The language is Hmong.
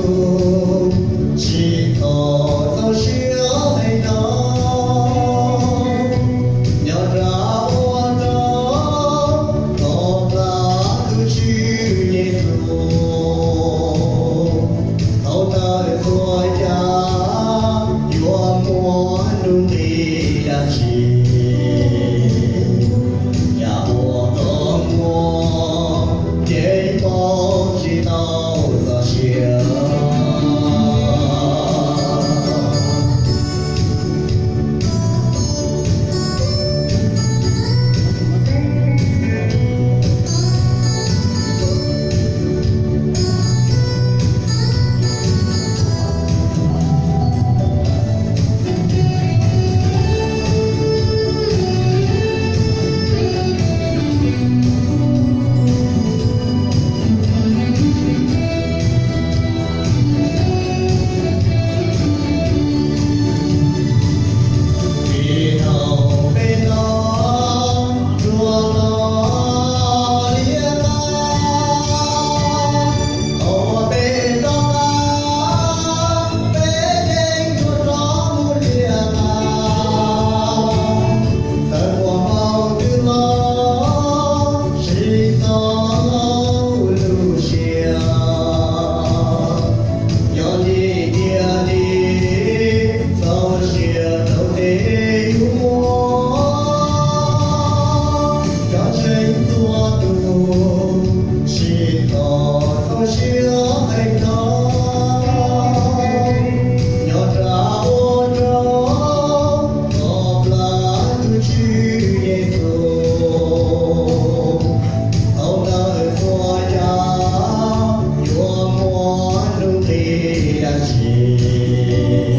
Tsis txhob txaus siab hais tias nyob rau ua rau tau plam tus Tswv Yexus thaum tawm txhua yam yuav muaj nuj nqis dab tsi. Yam uas koj muaj ces pauv tsis tau txoj sia. Thaum peb tau dua los liab qab, thaum uas peb tau qab, peb yeej yuav rov mus liab qab. Txawm muaj hmoov twg los tsis txhob tu siab. Yog li tiag li, txoj sia tau tes yuav muaj, cov ntseeg txhua tus tsis txhob txaus siab hais tias nyob rau ua rau tau plam tus Tswv Yexus thaum tawm txhua yam yuav muaj nuj nqis dab tsi.